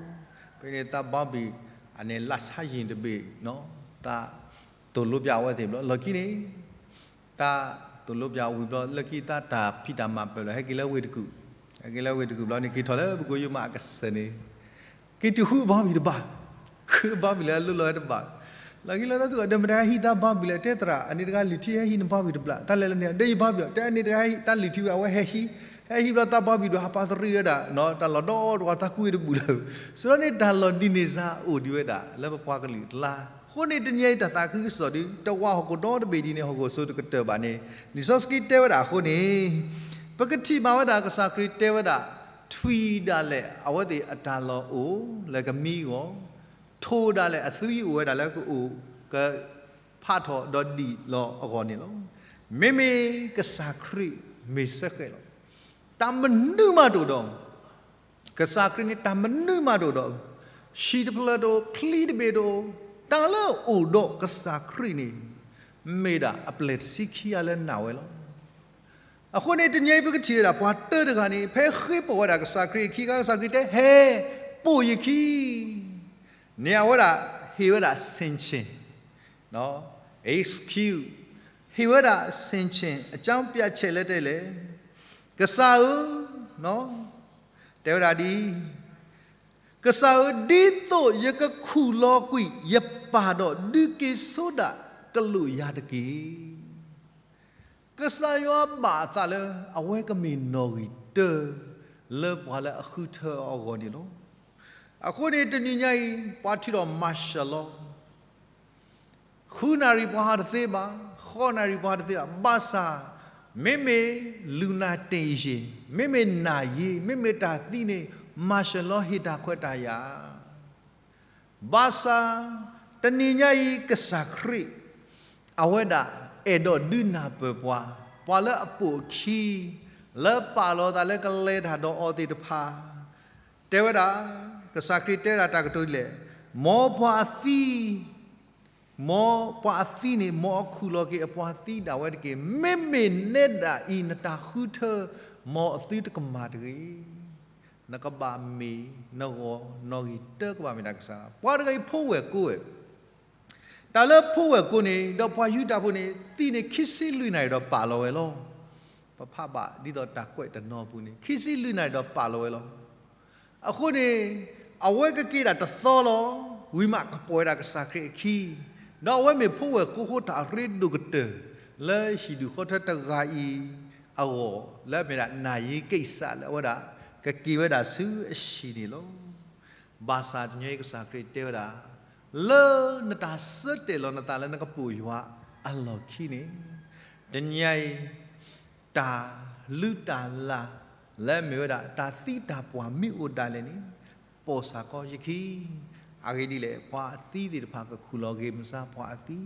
ဖဲန့ၣ်တၢ်ဘီဘံၣ် အန့ၣ်လၢဆါယံၤတဘ့ၣ်, တၢ်သိၣ်လိပၠးအဝဲသ့ၣ်ဘျီ လီၢ်ခံန့ၣ် တၢ်သိၣ်လိပၠးဝံၤဘျီ လၢခံတၢ်တၢ်ဖံးတၢ်မၤပၢၢ်လီၤ ဟဲက့ၤလၢဝ့ၢ်တကူၣ်, ဟဲက့ၤလၢဝ့ၢ်တကူၣ်ဘျီန့ၣ် က့ၤထီၣ်လၢပကိယိမးအကစၢၢ်န့ၣ် က့ၤတုၤဃုဘီဘံၣ်တဘၣ်, ဃုဘီဘံၣ်လၢအလိၤလီၤဝဲတဘၣ်, လီၢ်ခံလၢတၢ်သူၣ်အဒၢးမတၤဟဲဟံးတၢ်ဘီဘံၣ်လဲၣ် တဲသရၣ် အန့ၣ်တဂၤလုၢ်ထံဟဲဟံးနဘီဘံၣ်တဘျီ တၢ်လဲၤလၢန့ၣ် ဒီးယဘီဘံၣ် တဲအန့ၣ်တဂၤဟဲဟံး တၢ်လုၢ်ထံဝဲအဝဲဟဲဟံး, ဟဲဟံးဘျီတၢ်ဘီဘံၣ်ဒိၣ်ဟးပာ်တရံးဝဲဒၣ် တၢ်လီၢ်ဒီတဝီတၢ်ကွံတဘူၣ်လၢၤ, ဆိဒီးန့ၣ်တၢ်လီၢ်ဒ်န့ၣ်စါအိၣ်ဒံးဝဲဒၣ် လၢပပှၤကလုာ်အကျါ, အဃိန့ၣ်တနံၤအံၤတၢ်သးခုကစီၣ်ဒုး တဝီဟီၣ်ခိၣ်ဒီတဘ့ၣ်ဒ်န့ၣ် ဟီၣ်ခိၣ်စိတကတၢၢ်ဘၣ်န့ၣ် လံာ်စီဆှံတဲဝဲဒၣ်အဃိန့ၣ် ပကထံၣ်ဘၣ်ဝဲဒၣ်ကစၢ်ခရံာ်တဲဝဲဒၣ် ထွံၣ်ဒၣ်လဲာ် အဝဲသ့ၣ်အတၢ်လီၢ်အိၣ်လၢကမံအဂီၢ်, ထိၣ်ဒၣ်လဲာ်အသွံအိၣ်ဝဲဒၣ်လၢကအိၣ်ကဖးထီၣ်ဒီးဒံးလီၤအဂီၢ်န့ၣ်လီၤ. မ့မ့ၢ်ကစၢ်ခရံာ်မ့ၢ်စ့ၢ်ကီးလီၤ. တၢ်မနုၤမးတအိၣ်ဒီး, ကစၢ်ခရံာ်န့ၣ် တၢ်မနုၤမးတအိၣ်ဒီး, ဟံၣ်တဖျၢၣ်တအိၣ်, ချံတဘ့ၣ်တအိၣ်, တၢ်လၢအအိၣ်ဒီးကစၢ်ခရံာ်န့ၣ် မ့ၢ်ဒၣ်အပျဲၢ်တဆံခံဂၤလၢနာ်ဝဲလီၤ. အဃိန့ၣ် တနံၤအံၤပကထံၣ်ဝဲဒၣ် ပှၤတၢတဂၤန့ၣ် ဖဲဃ့ပိာ်ဝဲဒၣ်ကစၢ်ခရံာ်အခံခါ ကစၢ်ခရံာ်တဲ ဟဲပိာ်ယခံ န့ၣ်အဝဲဒၣ် ဟ့ၣ်ဝဲဒၣ် ဆင်ခြင်, excuse, ဟ့ၣ်ဝဲဒၣ် ဆင်ခြင် အကြောင်းပြချက် လၢတဲလဲၣ်, ကစၢ်ဧၢ, တဲဝဲဒၣ်ဒ်အံၤ, ကစၢ်ဧၢ, ဒ်သိးယကခူၣ်လီၤကွံာ်ယပၢ်ဒီး ဒုးက့ၤဆိဒၣ်ကလုာ်ယၤတက့ၢ်. ကစၢ်ယွၤဘၣ်အသးလၢ အဝဲကမ့ၢ်နီၣ်ဂံၢ်တၢ လၢပှၤလၢအဃုထၢအဂီၢ်န့ၣ်လီၤ. အဃိန့ၣ်တနံၤညါအံၤ ပှၤထုးထီၣ် martial law, ဃုနၣ်ရံၣ်ပှၤဟးတသ့ဘၣ်, ဃိးနၣ်ရံၣ်ပှၤဟးတသ့ဘၣ်, ဘၣ်ဆၣ် မ့မ့ၢ် လူနာတင်ယာဉ်, မ့မ့ၢ်နာရေး, မ့မ့ၢ်တၢ်သံန့ၣ် martial law ဟ့ၣ်တၢ်ခွဲးတၢ်ယာ် ဘၣ်ဆၣ် တနံၤညါအံၤ ကစၢ်ခရံာ် အဝဲဒၣ်အဲၣ်ဒိးဒုးနၢ်ပၢၢ်ပှၤ, ပှၤလၢအပိာ်အခံ, လၢပာ်လီၤသးလၢကလဲၤတၢ်ဒီးအီၤသ့ၣ်တဖၣ်, တဲဝဲဒၣ်, ကစၢ်ခရံာ်တဲဝဲဒၣ်တၢ်ကတိၤဒ်လဲၣ်, မ်ပှၤအသံ မ်ပှၤအသံန့ၣ် မ်အခူၣ်လီၤက့ၤအပှၤသံဒၣ်ဝဲတက့ၢ်. မ့မ့ၢ်နဲဒၣ်အံၤ နတၢ်ဃုထၢ မ်အသုတကမၣ်တဂ့ၤ. နကဘၣ်မ့ၢ်နဂီၢ်နီၣ်ဂံၢ်တၢ ကဘၣ်မ့ၢ်ဒၣ်ကစၢ်. ပှၤတဂၤအံၤဖိဝဲၢ်ကိးဝဲ, တၢ်လၢဖိဝဲၢ်ကိးန့ၣ် ဒီးပှၤယူဒၤဖိန့ၣ် သံန့ၣ် ခံဆံလွံၢ်နၣ်ရံၣ်ဒီးပာ်လီၤဝဲလီၤ. ပဖးဘၣ်ဒ်သိးတၢ်ကွဲးတနီၤအပူၤန့ၣ် ခံဆံလွံၢ်နၣ်ရံၣ်ဒီးပာ်လီၤဝဲလီၤ. အဃိန့ၣ် အဝဲကက့ၤဒၣ်တသီလီၤ. ဝံၤမးကပိာ်ဝဲဒၣ်ကစၢ်ခရံာ်အခံ, ဒီးအဝဲမ့ၢ်ဖိဝဲၢ်ကိးဃိ တၢ်ရ့ဒိၣ်ကတၢၢ် လၢဟံၣ်ဒူၣ်ဃီထၢတဂၤအံၤအဂီၢ် လၢအမ့ၢ်ဒၣ်နာရေးကိစ္စ လၢအဝဲဒၣ်ကက့ၤဝဲဒၣ်ဆူအဟံၣ်န့ၣ်လီၤ. ဘၣ်ဆၣ်တနံၤအံၤကစၢ်ခရံာ်တဲဝဲဒၣ်, လၢနတၢ်ဆၢတဲာ်လီၤနသးလၢနကပိာ်ယွၤအလီၢ်ခံန့ၣ်, တနံၤအံၤ တၢ်လုၢ်တၢ်လၢ် လၢအမ့ၢ်ဝဲဒၣ်တၢ်သံတၢ်ပှၢ်မ့ၢ်အိၣ်ဒၣ်လဲာ်န့ၣ်, ပိာ်စ့ၢ်ကီးယခံ. အဂ့ၢ်ဒ်လဲၣ်, ပှၤအသံသ့ၣ်တဖၣ်ကခူၣ်လီၤက့ၤမုၢ်ဆါပှၤအသံ.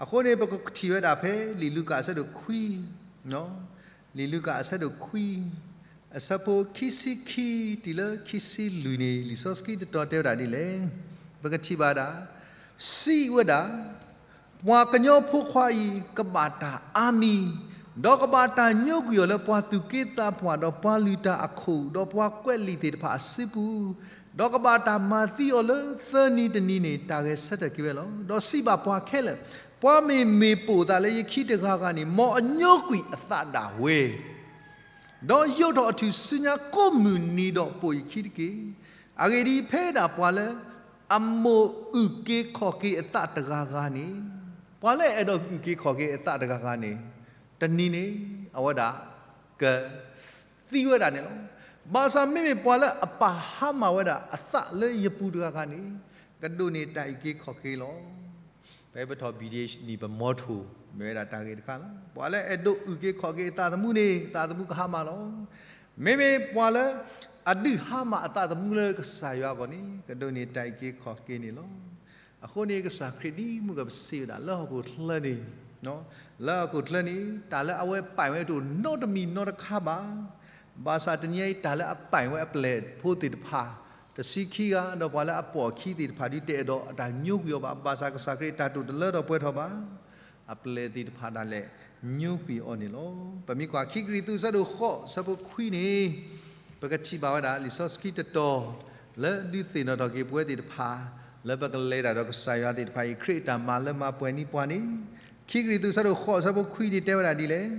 အဃိန့ၣ် ပကထံၣ်ဝဲဒၣ်ဖဲလံာ်လူၤကၣ်အဆၢဒိၣ်ခွံ, လံာ်လူၤကၣ်အဆၢဒိၣ်ခွံ, အဆၢဖိခံဆံခံတုၤလၢခံဆံလွံၢ်န့ၣ် လံာ်စီဆှံတတီၤတဲဝဲဒၣ်ဒ်လဲၣ်. ပကထံၣ်ဘၣ်ဒၣ်, စံးဝဲဒၣ်, ပှၤကညီဖိခွါအံၤ ကဘၣ်တၢ်အါမံၤ, ဒီးကဘၣ်တၢ်ညိကွံာ်အီၤလၢပှၤသူၣ်က့သးပှၢ်, ဒီးပှၤလုၢ်တၢ်အခိၣ်, ဒီးပှၤကွဲးလံာ်သ့ၣ်တဖၣ်အစုပူၤ, ဒီးကဘၣ်တၢ်မၤသံအီၤလၢသၢနံၤတနံၤန့ၣ် တၢ်ဂဲၤဆၢထၢၣ်က့ၤဝဲလီၤ. ဒီးစံးဘၣ်ပှၤခဲလၢာ်, ပှၤမ့ၢ်မ့ၢ်ပိာ်အသးလၢယခံတဂၤဂၤန့ၣ်, မ်အညိကွံာ်အသးဒၣ်ဝဲ ဒီးယိးထီၣ်အထူၣ်စုညါကိးမုၢ်နံၤဒီးပိာ်ယခံတက့ၢ်. အဂ့ၢ်ဒ်အံၤ, ဖဲဒၣ်ပှၤလၢအမိၣ်အုၣ်က့ၤခီၣ်က့ၤအသးတဂၤဂၤန့ၣ်, ပှၤလၢအအဲၣ်ဒိးအုၣ်က့ၤခီၣ်က့ၤအသးတဂၤဂၤန့ၣ်, တနံၤန့ၣ် အဝဲဒၣ်ကသံဝဲဒၣ်န့ၣ်လီၤ. ဘၣ်ဆၣ်မ့မ့ၢ်ပှၤလၢအပာ်ဟါမၢ်ဝဲဒၣ်အသးလၢယပူၤတဂၤဂၤန့ၣ်, ကဒိးန့ၢ်တၢ်အုၣ်က့ၤခီၣ်က့ၤလီၤ. ဖဲပထီၣ် ဘံၣ်ဒ့ၣ်နံၣ် ပမီထိၣ် မ့ၢ်ဝဲဒၣ်တၢ်ဂ့ၢ်တခါလီၤ. ပှၤလၢအဲၣ်ဒိးအုၣ်က့ၤခီၣ်က့ၤအသးသမူန့ၣ် သးသမူကဟါမၢ်လီၤ. မ့မ့ၢ်ပှၤလၢအဒုးဟါမၢ်အသးသမူလၢကစၢ်ယွၤအဂီၢ်န့ၣ် ကဒိးန့ၢ်တၢ်အုၣ်က့ၤခီၣ်က့ၤန့ၣ်လီၤ. အဃိန့ၣ် ကစၢ်ခရံာ်ဒ်မုၢ်ကပစံးဝဲဒၣ် လၢဟီၣ်ခိၣ်ချၢန့ၣ်, လၢဟီၣ်ခိၣ်ချၢန့ၣ် တၢ်လၢအဝဲပာ်ဝဲတအိၣ်နီတမံၤနီတခါဘၣ်. ဘၣ်ဆၣ်တနံၤအံၤ တၢ်လၢအပာ်ဝဲအပျဲၢ်ဖိသ့ၣ်တဖၣ် တဆံခံဂၤ ဒီးပှၤလၢအပိာ်အခံသ့ၣ်တဖၣ် ဒ်တအဲၣ်ဒိးအတၢ်ညိကွံာ်အီၤဘၣ်. ဘၣ်ဆၣ်ကစၢ်ခရံာ်တၢ်တိာ်တလၢထီၣ်ပှဲၤထီၣ်ဘၣ်. အပျဲၢ်သ့ၣ်တဖၣ်ဒၣ်လဲာ်ညိကွံာ်အီၤန့ၣ်လီၤ. ပမ့ၢ်ကွၢ်ခံကရံၣ်သူး အဆၢဒိၣ်ဃိး အဆၢဖိခွံန့ၣ်, ပကထံၣ်ဘၣ်ဝဲဒၣ် လံာ်စီဆှံတတီၤ လၢဒုးသ့ၣ်နီၣ်ထီၣ်က့ၤပဝဲသ့ၣ်တဖၣ် လၢပကလဲၤတၢ်ဒီးကစၢ်ယွၤသ့ၣ်တဖၣ်အံၤ ခရံာ်အတၢ်မၤလၢမၤပှဲၤန့ၢ်ပှၤန့ၣ်, ခံကရံၣ်သူး အဆၢဒိၣ်ဃိး အဆၢဖိခွံန့ၣ် တဲဝဲဒၣ်ဒ်လဲၣ်.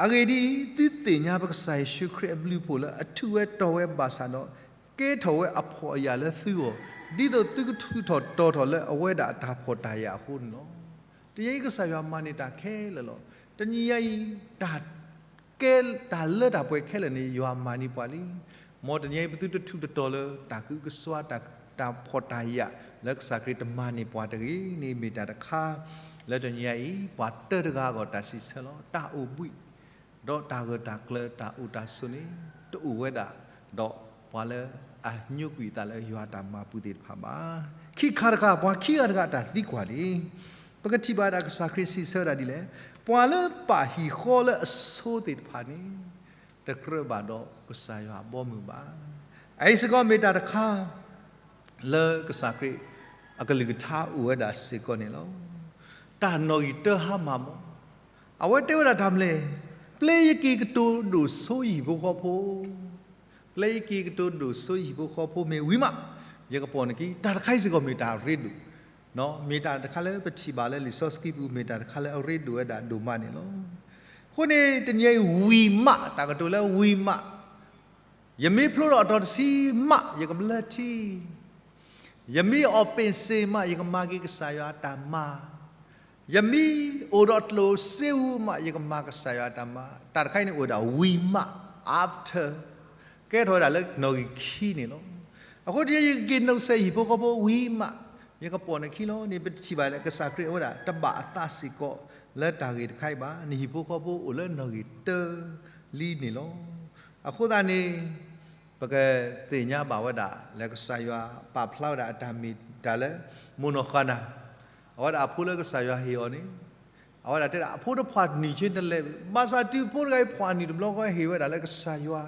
အဂ့ၢ်ဒ်အံၤ, သုသ့ၣ်ညါပကစၢ်ယ့ၣ်ၡူးခရံာ်အဘျုးအဖှိၣ်လၢအထူးဝဲတီၤဝဲဘၣ်ဆၣ်ဒီး, ကဲထီၣ်ဝဲအဖှီၣ်အယာ်လၢသုဂီၢ်, ဒ်သိးသုကထူးထီၣ်တီၤထီၣ်လၢအဝဲဒၣ်အတၢ်ဖှီၣ်တၢ်ယာ်အဃိန့ၣ်လီၤ. တနံၤအံၤကစၢ်ယွၤမၤန့ၢ်တၢ်ခဲလၢာ်လီၤ. တနံၤအံၤ တၢ်ကဲ တၢ်လၢတၢ်ပှဲၤခဲလၢာ်န့ၣ် ယွၤမၤန့ၢ်ပှၤလံ. မ်တနံၤအံၤပသုတထူးတတီၤလၢတၢ်ကအုကစွါ တၢ်ဖှီၣ်တၢ်ယာ် လၢကစၢ်ခရံာ်တမၤန့ၢ်ပှၤတဂ့ၤန့ၣ် မ့ၢ်တၢ်တခါ လၢတနံၤအံၤ ပှၤတၢတဂၤအဂီၢ်တၢ်စံးဆၢလီၤ. တၢ်အိၣ်ဘှံး ဒီးတၢ်ဂၢၢ်တၢ်ကျၢၤ တၢ်အိၣ်တၢ်ဆိးန့ၣ် တအိၣ်ဝဲဒၣ် ဒီးပှၤလၢအညိကွံာ်အသးလၢယွၤတၢ်မၤပူၤသ့ၣ်တဖၣ်ဘၣ်. ခံခါတခါ ပှၤခံဂၤတဂၤအတၢ်သံကွၢ်န့ၣ်, ပကထံၣ်ဘၣ်ဒၣ်ကစၢ်ခရံာ်စံးဆၢဝဲဒၣ်ဒ်လဲၣ်. ပှၤလၢပာ်ဟံၣ်ဃီလၢအဆိသ့ၣ်တဖၣ်န့ၣ် တကြၢးဘၣ်ဒီးကစၢ်ယွၤအဘီအမုၢ်ဘၣ်. အအံၤစ့ၢ်ကီးမ့ၢ်တၢ်တခါ လၢကစၢ်ခရံာ်အကလုၢ်ကထါအိၣ်ဝဲဒၣ်စ့ၢ်ကီးန့ၣ်လီၤ. တၢ်နီၣ်ဂံၢ်တၢဟါမၢ်မီၢ်, အဝဲတဲဝဲဒၣ်တၢ်မနုၤလဲၣ်, ပျဲယက့ၤကတိၤဒိၣ်ဆိယဟံၣ်ဖိဃီဖိ ပျဲယက့ၤကတိၤဒိၣ်ဆိယဟံၣ်ဖိဃီဖိမ့ၢ်ဝံၤမး, ယကပိာ်နခံ, တၢ်တခါအံၤစ့ၢ်ကီးမ့ၢ်တၢ်အရ့ဒိၣ်, မ့ၢ်တၢ်တခါလၢပထံၣ်ဘၣ်လၢလံာ်စီဆှံပူၤ မ့ၢ်တၢ်တခါလၢအရ့ဒိၣ်ဝဲဒၣ်ဒိၣ်မးန့ၣ်လီၤ. အဃိန့ၣ် တနံၤအံၤဝံၤမး တၢ်ကတိၤလၢဝံၤမး, ယမ့ၢ်ဖျိထီၣ်အတီၤတဆံမး ယကဘျၢထံ ယမ့ၢ်အီၣ်ပ့ၣ်စ့မး ယကမၤက့ၤကစၢ်ယွၤအတၢ်မၤ, ယမ့ၢ်အိၣ်ဒီးကျိၣ်စ့ဧိၤမး ယကမၤကစၢ်ယွၤအတၢ်မၤ, တၢ်တခါအံၤန့ၣ်အိၣ်ဝဲဒၣ်ဝံၤမး after, ကဲထီၣ်ဝဲဒၣ်လၢနီၣ်ဂံၢ်ခံန့ၣ်လီၤ. အဃိတနံၤအံၤ ယကက့ၤနီၣ်ကစၢ်ဟံၣ်ဖိဃီဖိဝံၤမး ယကပိာ်နခံလီၤန့ၣ် ပထံၣ်ဘၣ်လၢကစၢ်ခရံာ်အဝဲဒၣ်တဘၣ်အသးစ့ၢ်ကီးလၢတၢ်ဂ့ၢ်တခါအံၤဘၣ်. နဟံၣ်ဖိဃီဖိအိၣ်လၢနီၣ်ဂံၢ်တၢလံန့ၣ်လီၤ. အဃိသတးန့ၣ် ပကသ့ၣ်ညါဘၣ်ဝဲဒၣ်လၢကစၢ်ယွၤပာ်ဖျါဝဲဒၣ်အတၢ်မ့ၢ်တၢ်လၢ မိၢ်နီၢ်ဃၣ်နၤ, အဝဲဒၣ်အဖိလၢကစၢ်ယွၤဟ့ၣ်အီၤန့ၣ်, အဝဲဒၣ်တဲဒၣ်အဖိတဖှၣ်နံၣ်ဆ့တလဲ, ဘၣ်ဆၣ်တုၤဖိတဂၤအံၤဖှၣ်နံၣ်တဘျီဃီဟ့ၣ်ဝဲဒၣ်လၢကစၢ်ယွၤ,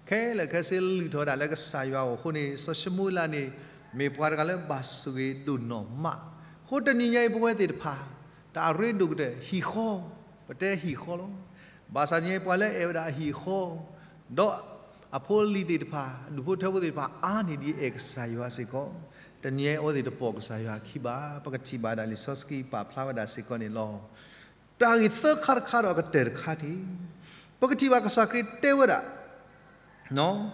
ခဲလၢာ်ခဲဆ့လုၢ်ထီၣ်ဝဲဒၣ်လၢကစၢ်ယွၤအအိၣ်အဃိန့ၣ် စီၤၡမူၤအ့လးန့ၣ် မ့ၢ်ပှၤတဂၤလၢဘၣ်ဆိၣ်ဂ့ၤဒိၣ်နီၢ်မး. အဃိတနံၤညါအံၤပဝဲသ့ၣ်တဖၣ် တၢ်အရ့ဒိၣ်ကတၢၢ်ဟံၣ်ဃီ, ပတဲဟံၣ်ဃီလီၤ. ဘၣ်ဆၣ်တနံၤညါအံၤပှၤလၢအဲၣ်ဝဲဒၣ်အဟံၣ်အဃီ, ဒီးအဖိအလံၤသ့ၣ်တဖၣ် ဒူၣ်ဖိထၢဖိသ့ၣ်တဖၣ်အါန့ၢ်ဒ်အအဲၣ်ကစၢ်ယွၤစ့ၢ်ကီး, တနံၤညါအံၤအဝဲသ့ၣ်တပိာ်ကစၢ်ယွၤအခံဘၣ်. ပကထံၣ်ဘၣ်ဒၣ်လံာ်စီဆှံပာ်ဖျါဝဲဒၣ်စ့ၢ်ကီးန့ၣ်လီၤ. တၢ်ဂ့ၢ်သၢခါတခါဒီးအကတၢၢ်တခါန့ၣ်, ပကထံၣ်ဘၣ်ကစၢ်ခရံာ်တဲဝဲဒၣ်,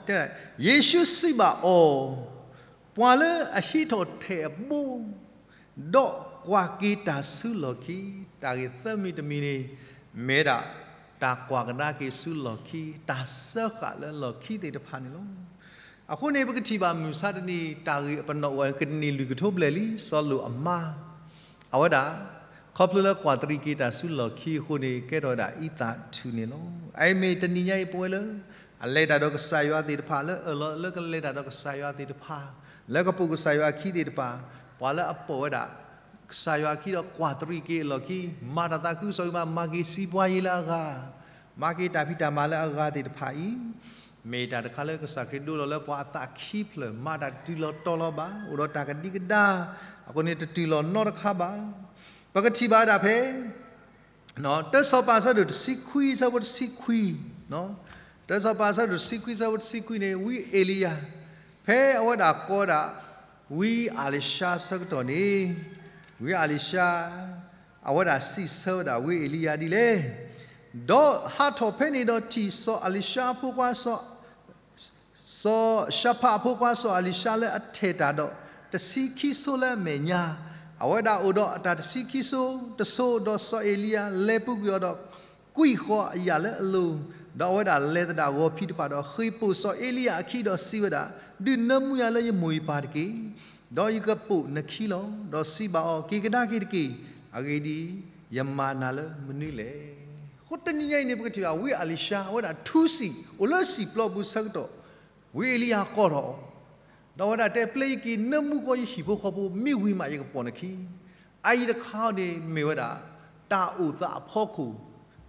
တဲ, ယ့ၣ်ၡူးစံးဘၣ်အီၤ, ပှၤလၢအဟံးထီၣ်ထဲးအဘိ, ဒီးကွၢ်က့ၤတၢ်ဆူလီၢ်ခံ, တၢ်ဂ့ၢ်သၢမံၤတမံၤန့ၣ်, မ့ၢ်ဒၣ်တၢ်ကွၢ်ကဒါက့ၤဆူလီၢ်ခံ, တၢ်စၢဃာ်လၢလီၢ်ခံသ့ၣ်တဖၣ်န့ၣ်လီၤ. အဃိန့ၣ် ပကထံၣ်ဘၣ်မုၢ်မဆါတနံၤ တၢ်ဂ့ၢ်အပနီၣ်ဝဲကနံၣ်လွံၢ်ကထိဘျဲၣ်လံ စီၤလိာ်အမါ, အဝဲဒၣ်, ခီဖျိလၢကွၢ်တရံးက့ၤတၢ်ဆူလီၢ်ခံအဃိန့ၣ် ကဲထီၣ်ဝဲဒၣ်အံသၣ်ထူၣ်န့ၣ်လီၤ. အအံၤမ့ၢ်တနံၤညါအံၤပဝဲလၢ အလဲၤတၢ်ဒီးကစၢ်ယွၤသ့ၣ်တဖၣ် လၢအၢၣ်လီၤလၢကလဲၤတၢ်ဒီးကစၢ်ယွၤသ့ၣ်တဖၣ်, လၢကပိာ်ကစၢ်ယွၤအခံသ့ၣ်တဖၣ်, ပှၤလၢအပိာ်ဝဲဒၣ် ကစၢ်ယွၤအခံဒီးကွၢ်တရံးက့ၤအလီၢ်ခံ, မၤတၢ်သးခုကစီၣ်ဂ့ၤမး, မၤက့ၤစံးပှၤယ့လၢအဂၤ, မၤက့ၤတၢ်ဖံးတၢ်မၤလၢအဂၤသ့ၣ်တဖၣ်အံၤ, မ့ၢ်တၢ်တခါလၢကစၢ်ခရံာ်ဒိလီၤလၢပှၤအသးခံဖျၢၣ်, မၤတၢ်တတုၤလီၤတီၤလီၤဘၣ်, အိၣ်ဒီးတၢ်ကဒံကဒါ, အဃိန့ၣ်တတုၤလီၤနီတခါဘၣ်. ပကထံၣ်ဘၣ်ဒၣ်ဖဲ တၢစီၤပၤအဆၢဒိၣ်တဆံခွံ အဆၢဖိတဆံခွံ, တၢစီၤပၤအဆၢဒိၣ်တဆံခွံ အဆၢဖိတဆံခွံန့ၣ် ဝံအ့လံယၤ, ဖဲအဝဲဒၣ်ကိးဒၣ် ဝံအၤလံၤၡါအဆၢကတီၢ်န့ၣ်, ဝံအၤလံၤၡါ အဝဲဒၣ်စံးဆၢဝဲဒၣ်ဝံအ့လံယၤဒ်လဲၣ်. ဒီးဟးထီၣ်ဖဲန့ၣ်ဒီးထံၣ်စီၤအၤလံၤၡါအဖိခွါ စီၤၡဖးအဖိခွါစီၤအၤလံၤၡါလၢအထဲၣ်တၢ်ဒီးတဆံခံဆိလၢအမဲာ်ညါ, အဝဲဒၣ်အိၣ်ဒီးအတၢ်တဆံခံဆိတဆိ, ဒီးစီၤအ့လံယၤလဲၤပူၤကွံာ်အီၤဒီး ကွံာ်ဃီၤအယၣ်လၢအလိၤ, ဒီးအဝဲဒၣ်လဲၤသဒၣ်ဂီၤဖံးတဖၣ်ဒီးဃ့ၢ်ပိာ်စီၤအ့လံယၤအခံဒီးစံးဝဲဒၣ်, ဒုးနၢမူယၤလၢယမိၢ်ယပၢ်တက့ၢ်, ဒီးယကပိာ်နခံလီၤ. ဒီးစံးဘၣ်အီၤ, က့ၤကဒါက့ၤတက့ၢ်, အဂ့ၢ်ဒ်အံၤ, ယမၤနၤလၢမနုၤလဲၣ်. အဃိတနံၤညါအံၤန့ၣ် ပကထံၣ်ဘၣ်ဝံအၤလံၤၡါ အဝဲဒၣ်ထူစံာ် အိၣ်လၢစံာ်ပျီပူၤဆၢကတီၢ်, ဝံအ့လံယၤကိးထီၣ်အီၤ, ဒီးအဝဲဒၣ်တဲ ပျဲယက့ၤနၢမူဃီယဟံၣ်ဖိဃီဖိ မ့ၢ်ဝံၤမးယကပိာ်နခံ. အအံၤတခါန့ၣ်မ့ၢ်ဝဲဒၣ် တၢ်အိၣ်သးအဖီခိၣ်,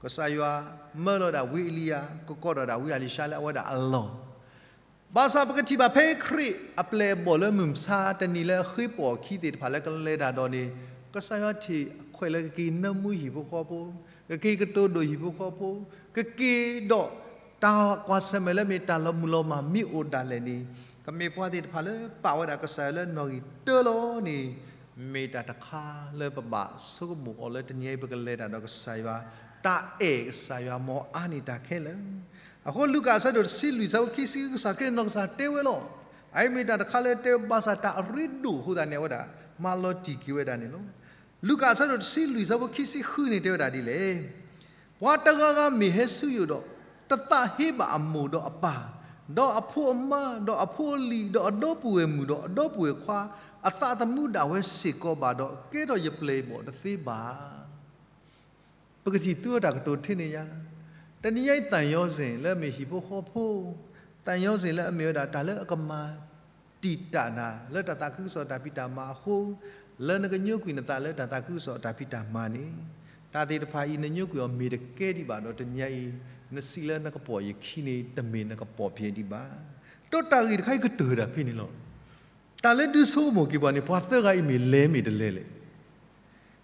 ကစၢ်ယွၤမၢလီၤဝဲဒၣ်ဝံအ့လံယၤ ကကိးထီၣ်ဝဲဒၣ်ဝံအၤလံၤၡါလၢအဝဲဒၣ်အလီၢ် ဘၣ်ဆၣ်ပကထံၣ်ဘၣ်ဖဲခရံာ်အပျဲၢ်အဘီၣ်လၢမုၢ်မဆါတနံၤလၢအဃ့ၢ်ပိာ်အခံသ့ၣ်တဖၣ်လၢကလဲၤတၢ်ဒီးန့ၣ်, ကစၢ်ယွၤထံၣ်အခွဲးလၢကက့ၤနၢမူဟံၣ်ဖိဃီဖိ, ကက့ၤကတိၤဒိၣ်ဟံၣ်ဖိဃီဖိ, ကက့ၤဒီးတၢ်ကွၢ်ဆၢၣ်မဲာ်လၢမ့ၢ်တၢ်လီၤမုၢ်လီၤမၢ်မ့ၢ်အိၣ်ဒၣ်လဲာ်န့ၣ်, ကမ့ၢ်ပှၤသ့ၣ်တဖၣ်လၢပာ်ဝဲဒၣ်ကစၢ်ယွၤလၢနီၣ်ဂံၢ်တၢလီၤန့ၣ်, မ့ၢ်တၢ်တခါလၢပဘၣ်ဆိကမိၣ်အီၤလၢတနံၤအံၤ ပကလဲၤတၢ်ဒီးကစၢ်ယွၤ, တၢ်အဲၣ်ကစၢ်ယွၤမ်အါန့ၢ်တၢ်ခဲလၢာ် အဃိလူၤကၣ်အဆၢဒိၣ်တဆံလွံၢ်ဆၢဖိခံဆံ ကစၢ်ခရံာ်နီၢ်ကစၢ်တဲဝဲလီၤ. အအံၤမ့ၢ်တၢ်တခါလၢတဲဘၣ်ဆၣ်တၢ်အရ့ဒိၣ်အဃိသတးန့ၣ် အဝဲဒၣ်မၤလီၤတံၢ်က့ၤဝဲဒၣ်န့ၣ်လီၤ. လူၤကၣ်အဆၢဒိၣ်တဆံလွံၢ်ဆၢဖိခံဆံဃုန့ၣ်တဲဝဲဒၣ်ဒ်လဲၣ်. ပှၤတဂၤဂၤမ့ၢ်ဟဲဆူယအိၣ်ဒီး တသးဟ့ဘၣ်အမိၢ်ဒီးအပၢ်, ဒီးအဖိအမါ, ဒီးအဖိအလံၤ, ဒီးအဒီပုၢ်ဝဲၢ်မုၣ်, ဒီးအဒီပုၢ်ဝဲၢ်ခွါ, အသးသမူဒၣ်ဝဲစ့ၢ်ကီးဘၣ်ဒီး ကဲထီၣ်ယပျဲၢ်အဘီၣ်တသ့ဘၣ်. ပကထံၣ်သူအတၢ်ကတိၤထဲန့ၣ်ယါ, တနံၤညါအံၤ သံယောဇဉ် လၢအမ့ၢ်ဟံၣ်ဖိဃီဖိ, သံယောဇဉ် လၢအမ့ၢ်ဝဲဒၣ်တၢ်လၢအကမၤတံာ်တာ်နၤ လၢတၢ်သးခုကစီၣ်တၢ်ဖံးတၢ်မၤအဃိ, လၢနကညိကွံာ်နသးလၢတၢ်သးခုကစီၣ်တၢ်ဖံးတၢ်မၤန့ၣ်, တၢ်သ့ၣ်တဖၣ်အံၤနညိကွံာ်အီၤမ့ၢ်တကဲဒံးဘၣ်ဒီး တနံၤညါအံၤ နစံးလၢနကပိာ်ယခံန့ၣ် တမ့ၢ်နကပိာ်ပှဲၤဒံးဘၣ်. ဒီးတၢ်ဂ့ၢ်တခါအံၤကတၢၢ်ဒၣ်ဖဲန့ၣ်လီၤ. တၢ်လၢဒုးဆိကမိၣ်က့ၤပှၤန့ၣ် ပှၤသၢဂၤအံၤမ့ၢ်လဲၤမ့ၢ်တလဲၤလဲၣ်.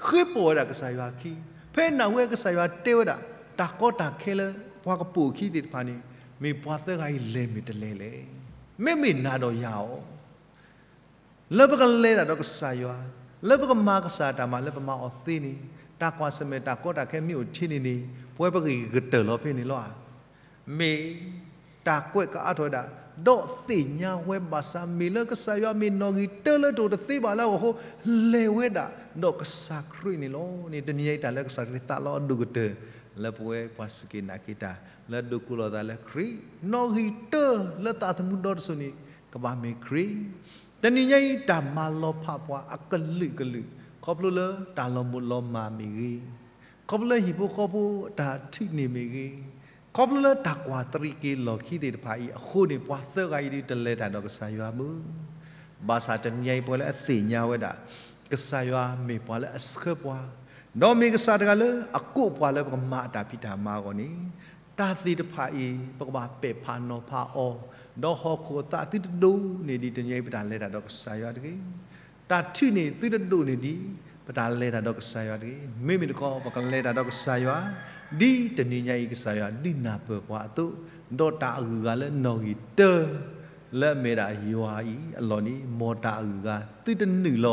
ဃ့ပိာ်ဝဲဒၣ်ကစၢ်ယွၤအခံ, ဖဲနၢ်ဟူဝဲကစၢ်ယွၤတဲဝဲဒၣ် တၢ်ကီတၢ်ခဲလၢပှၤကပိာ်အခံသ့ၣ်တဖၣ်န့ၣ် မ့ၢ်ပှၤသၢဂၤအံၤလဲၤမ့ၢ်တလဲၤလဲၣ်. မ့မ့ၢ်နၤဒီးယၤအီၤ လၢပကလဲၤတၢ်ဒီးကစၢ်ယွၤ, လၢပကမၤကစၢ်တၢ်မၤလၢပမၤအီၤသ့န့ၣ်, တၢ်ကွၢ်ဆၢၣ်မဲာ်တၢ်ကီတၢ်ခဲမ့ၢ်အိၣ်ထဲန့ၣ်န့ၣ် ပဝဲပဂ့ၢ်ကတၢၢ်လီၤဖဲန့ၣ်လီၤဧါ. မ့ၢ်တၢ်ကွဲးကအါထီၣ်ဝဲဒၣ်, ဒီးသ့ၣ်ညါဝဲဘၣ်ဆၣ် မ့ၢ်လၢကစၢ်ယွၤမ့ၢ်နီၣ်ဂံၢ်တၢလၢတအိၣ်တသ့ဘၣ်လၢအဂီၢ်အဃိ, လဲၤဝဲဒၣ်ဒီးကစၢ်ခရံာ်န့ၣ်လီၤ. န့ၣ်တနံၤအံၤတၢ်လၢကစၢ်ခရံာ်သးလီအဒိၣ်ကတၢၢ် လၢပဝဲပှၤစူၢ်က့ၤနာ်က့ၤတၢ် လၢဒိးကိးလီၤသးလၢခရံာ်, နီၣ်ဂံၢ်တၢလၢသးသမူဒီတစိၤန့ၣ် ကဘၣ်မ့ၢ်ခရံာ်. တနံၤညါအံၤ တၢ်မၤလီၤဖးပှၤအကလုာ်ကလုာ်, ခီဖျိလၢတၢ်လီၤမုၢ်လီၤမၢ်မ့ၢ်ဂ့ၤ, ခီဖျိလၢဟံၣ်ဖိဃီဖိတၢ်ထုးန့ၢ်မ့ၢ်ဂ့ၤ, ခီဖျိလၢတၢ်ကွၢ်တရံးက့ၤလီၢ်ခံသ့ၣ်တဖၣ်အံၤအဃိန့ၣ် ပှၤသၢဂၤအံၤဒုးတလဲၤတၢ်ဒီးကစၢ်ယွၤဘၣ်. ဘၣ်ဆၣ်တနံၤညါအံၤ ပှၤလၢအသ့ၣ်ညါဝဲဒၣ် ကစၢ်ယွၤမ့ၢ်ပှၤလၢအဆှၢပှၤ, ဒီးမ့ၢ်ကစၢ်တဂၤလၢအကိးပှၤလၢပကမၤအတၢ်ဖံးတၢ်မၤအဂီၢ်န့ၣ်, တၢ်သ့ၣ်တဖၣ်အံၤ ပကဘၣ်ပဲာ်ဖးနီၤဖးအီၤ, ဒီးဟီၣ်ခိၣ်အသးသုတဒိးန့ၢ်ဒံး တနံၤအံၤပတၢ်လဲၤတၢ်ဒီးကစၢ်ယွၤတဂ့ၤ. တၢ်ထုးန့ၢ်သုတဒိးန့ၢ်ဒံး ပတၢ်လဲၤတၢ်ဒီးကစၢ်ယွၤတဂ့ၤ. မ့မ့ၢ်တခီ ပကလဲၤတၢ်ဒီးကစၢ်ယွၤ, ဒ်တနံၤညါအံၤ ကစၢ်ယွၤဒုးနၢ်ပၢၢ်ပှၤအသိး, ဒီးတၢ်အဂုၤအဂၤလၢနီၣ်ဂံၢ်တၢ လၢအမ့ၢ်ဒၣ်ယွၤအံၤအလီၢ်န့ၣ် မ်တၢ်အဂုၤအဂၤသုတနုာ်လီ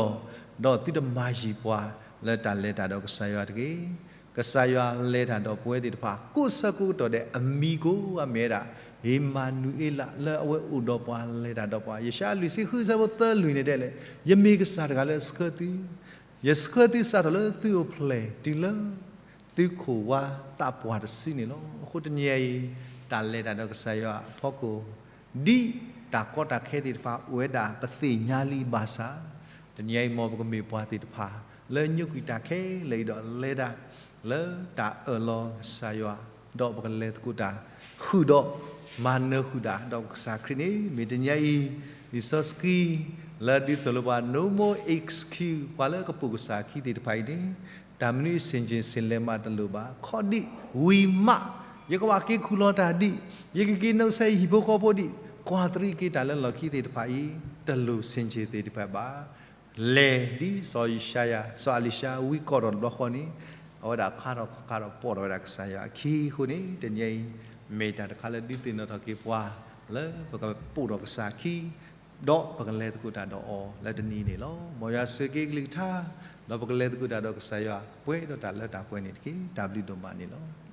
ၤ, ဒီးသုတမၤယံၤပှၤလၢတၢ်လဲၤတၢ်ဒီးကစၢ်ယွၤတဂ့ၤ. ကစၢ်ယွၤလဲၤတၢ်ဒီးပဝဲသ့ၣ်တဖၣ် ကိးဆၢကိးကတီၢ်ဒဲး အမံၤကိးဂၤမ့ၢ်ဝဲဒၣ် အ့မၤနူၤအ့လး လၢအဝဲအိၣ်ဒီးပှၤလဲၤတၢ်ဒီးပှၤ. ယၡါယၤလွံၢ်ဆံဃု ဆၢဖိသၢလွံၢ်န့ၣ်တဲလဲၣ်, ယမ့ၢ်ကစၢ်တဂၤလၢအဆှၢသု, ယဆှၢသုစးထီၣ်လၢသုအိၣ်ဖျဲၣ်တုၤလၢ သုခိၣ်ဝါသးပှၢ်တစုန့ၣ်လီၤ. အဃိတနံၤအံၤ တၢ်လဲၤတၢ်ဒီးကစၢ်ယွၤအဖီခိၣ် ဒ်တၢ်ကီတၢ်ခဲသ့ၣ်တဖၣ်အိၣ်ဝဲဒၣ် ပသ့ၣ်ညါလံဘၣ်ဆၣ်, တနံၤအံၤ မ်ပကမ့ၢ်ပှၤသ့ၣ်တဖၣ် လၢညိကွံာ်တၢ်ခဲလၢာ်အံၤဒီးလဲၤတၢ် လၢတၢ်အၢၣ်လီၤကစၢ်ယွၤ, ဒီးပကလဲၤသကိးတၢ် ဃုာ်ဒီး မၤနၢၤဃုာ်တၢ်ဒီးကစၢ်ခရံာ်န့ၣ် မ့ၢ်တနံၤအံၤ လံာ်စီဆှံ လၢဒုးသိၣ်လိပှၤ no more excuse ပှၤလၢကပိာ်ကစၢ်ခံသ့ၣ်တဖၣ်အံၤန့ၣ် တၢ်မနုၤအဆင်ခြင်ဆင်လဲမးတလိၣ်ဘၣ်. ခီဒံးဝံၤမး ယကဘၣ်က့ၤခူၣ်လီၤတၢ်ဒံး, ယကက့ၤနီၣ်ကစၢ်ယဟံၣ်ဖိဃီဖိဒံး, ကွၢ်တရံးက့ၤတၢ်လၢလီၢ်ခံသ့ၣ်တဖၣ်အံၤ တလိၣ်ဆင်ခြင်သ့ၣ်တဖၣ်ဘၣ်. လဲၤဒ်စီၤယၡါယၤ စီၤအလံၤၡါ ဝံကီၢ်ဒီးတဘျီဃီန့ၣ် အဝဲဒၣ်ခါထီၣ်ခါထီၣ်ပိာ်ထီၣ်ဝဲဒၣ်ကစၢ်ယွၤအခံအဃိန့ၣ် တနံၤအံၤ မ့ၢ်တၢ်တခါလၢဒုးသ့ၣ်နီၣ်ထီၣ်က့ၤပှၤ လၢပကပိာ်ထီၣ်ကစၢ်ခံ ဒီးပကလဲၤသကိးတၢ်ဒီးအီၤလၢတနံၤန့ၣ်လီၤ. မ်ယွၤဆိၣ်ဂ့ၤက့ၤကလုၢ်ကထါ ဒီးပကလဲၤသကိးတၢ်ဒီးကစၢ်ယွၤ ပှဲၤဒီးတၢ်လၢတၢ်ပှဲၤန့ၣ်တက့ၢ်. တၢ်ဘျုးဒိၣ်မးန့ၣ်လီၤ.